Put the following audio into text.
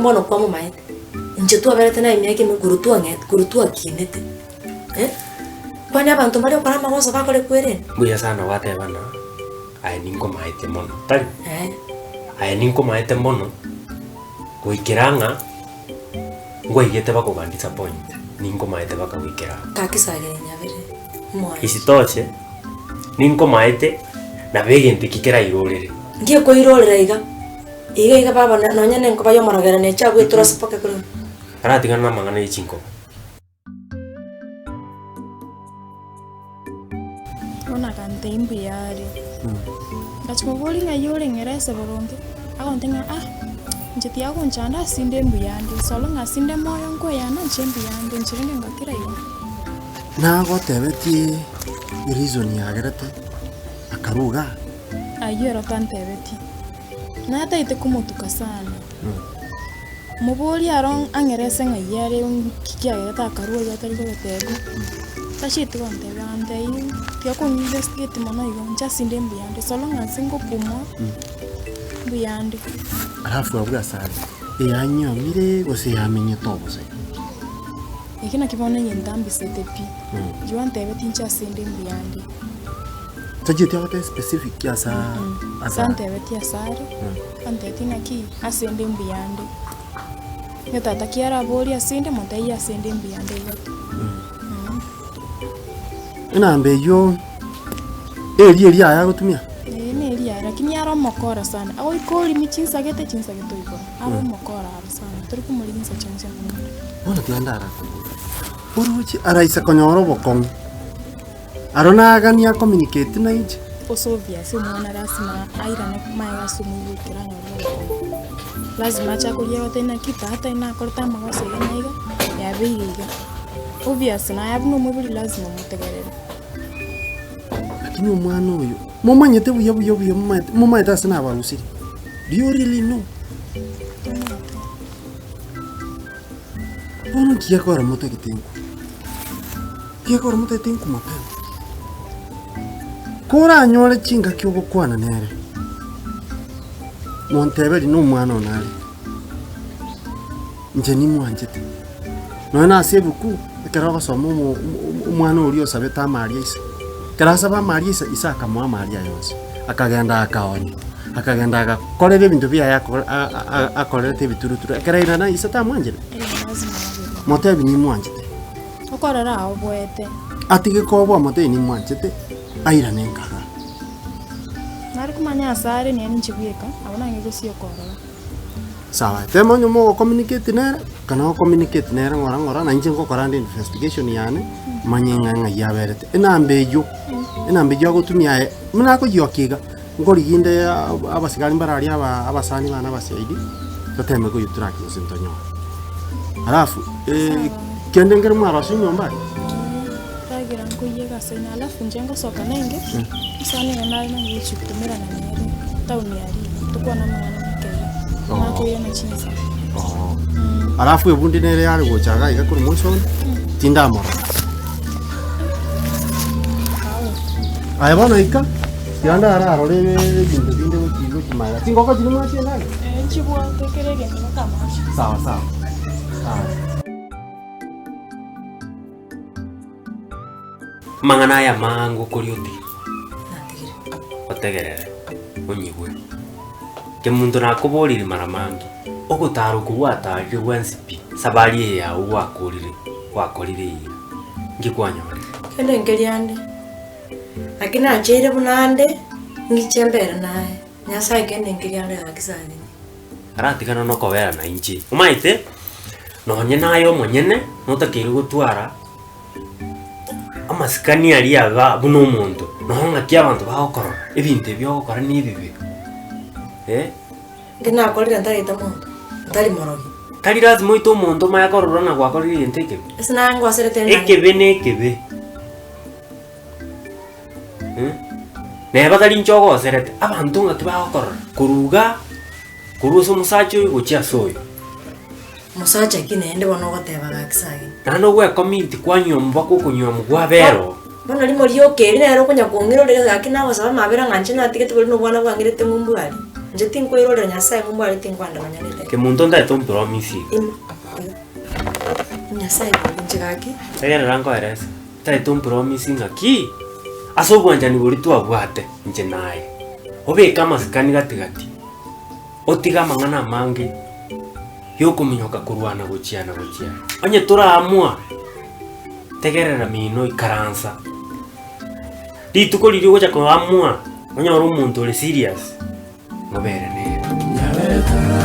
mbono kwamomaete, inche twaberete naye emiaka ime korwa twang'ete korwa twakinete eh. Kwani abanto mbare gokora amagoso bakore kwerenda? Mbuya sana gwateba ng'a aye ninkomaete mono, tari? Eh. Aye ninkomaete mono, goikera ng'a ngwaigete bakoga disappoint, ninkomaete bakagoikera abwo. Gaki sagere nyabere omwanchi. Isitoshe, ninkomaete nabo egento eki kerairorere. Ngekoirorera iga, iga iga baba na nonye na enkoba y'omorogera neche abwo eturase mpaka ekero. Aratigane na amang'ana ye chinkoba. Bono akantebia mbuya are. Ngachia koboria ng'ai oreng'ere ase boronge, agontebia ng'a ah, inche tiagonchanda ase inde mbuya ande, solo ng'a ase inde moyo nkoyana inche mbuya ande, inche rende ngakira igo. Nagotebetie reason yagerete akarwa igaa? Ayio ero tantebetie. Natagete komotuka sana. Moborie aro ang'ere ase ng'ai are nki kiagerete akarua iga atari kogetebia. Tacheti gontebia agantebia tiga kong'a investigate mono igo, inche ase inde mbuya nde, so long as ngopumua, mbuya nde. Alafu abwo ase are, eyanyuomire gose yamenyete obosai? Eki nakio bono egento ambisete pi, inche antebetie inche ase inde mbuya nde. Tachieti agotebia specific asa asa Tantebetie ase are, antebetie ng'aki ase inde mbuya nde. Onye tata ki araborie ase inde, motebie ase inde mbuya nde igo tu. Enamba eyio eria eria aye agotumia? Ee neri aye, lakini are omokora sana, agoika orimi chinsagete chinsagete oikora, are omokora aro sana, tori komorigia insa chionsi omonyore. Bono tiga ndarakobore, oroche araisa konyora obokong'u. Aro naganie acommunicate nainche. Gose obvious omwana lasima airane maega ase omoibori ekero anyorire obokong'u. Lazima ache akoria agotebi naki tata nakorete amagoso iga na iga, yabeire iga. Obvious naye buna omoibori lazima omotegerere. Lakini omwana oyo, momanyete buya buya buya momanyete momanyete ase nabarusirie? Do you really know? Tomanyete. Bono nki gekogera motagete nkwe? Nki gekogera motagete nkwe mapema? Koranyore chingaki ogokwana nere, monteberie nomwana one are, inche nimwanchete. Nonya na ase ebuku, ekero ogosoma omo- omo- omwana oria osabete amari aise, ekero asaba amari aise, ise akamoa amari aye onsi, akagenda akaonya, akagenda agakorera ebinto biaye akore a- a- akorerete ebituruturu, ekero airana ise tamwanchire? Motebi nimwanchete. Okorora aoboete. Atige koboa motebi nimwanchete, airane nkaga. Nare komanya ase are nere ninche bweka, abwo nang'e gose okorora. Sawa, tema onye mogo communicate nere, kana o communicate nere ng'ora ng'ora, na inche ngokora nde investigation yane, manye ng'a ng'ai aberete. Enamba eywo, enamba eywo agotumia aye, buna akoyiokia iga, nkorigia inde abasigari mbare aria aba abasani bane aba CID, toteme koyotrack gose ntonyore. Alafu, kende nkere mwarosia enyomba aria? Ndagera nkoiyeka ase ime alafu inche ngosoka nenge, mosani oyo nare nanye gochia komerana nere town aria iga, tokwane amang'ana makeigo, nakoirana chinsa. Alafu ebundi nere yare gocha iga iga korwa mosoni, tindamorora. Aye bono ika, tiga ndararore ebinto binde gochi gochi magega. Chingoko chiria mwachie endagera? Eh, nchibwate kera egento mpaka amache. Sawa sawa. Aya. Amang'ana aya amange okoria otige, Natigire. otegerere, onyigwe. Kemunto nakoborire mara mange, ogotara okwo gwatarire gwensi pi, safari eye yago gwakorire, gwakorire eye, nki kwanyorire? Kende nkeria ande, naki nacheire buna ande, ng'iche mbere naye, Nyasaye kende nkeria ande gaki sarinye. Aratigana nokobera nainche. Omanyete, nonye naye omonyene, notakeire gotwara amasikani aria iga buna omonto, nonya ng'aki abanto bagokorora, ebinto ebi ogokora na ebibe, eh. Inche nakorire ntarete monto, ntari morogi. Tari lazima oite omonto omanye korora ng'a gwakorire egento ekebe. Ase naye ngoserete ng'a. Ekebe na ekebe. Neba tari inche ogoserete, abanto ng'aki bagokorora, korwa igaa, korwa ase omosacha oyo gochia ase oyo. Mosacha ki naende bono ogoteba gaki sagini. Naende ogwecommit kwanywa mpaka okonywa kwabera oo. Bono rimo rioka eri nere okonya kong'ira orere gaki nagosaba amabera ng'a inche natigete bori na obwana bwang'irete ng'umbu aria. Inche tinkoirorera Nyasae ng'o mbware tinkwanda nonya na edageka. Kemunto ntaete ompromisi iga. Ime, iga. Nyasae bwange inche gaki. Tegerera nkoerese, ntaete ompromisi ng'aki, ase obwanchani boria twabwate inche naye, obeke amasikani gati gati, otige amang'ana amange yokominyoka korwana gochia na gochia. Onye toraamua, tegerera mino ikaransa. Rituko riria ogocha koamua, onyore omonto ore serious, mobere nere.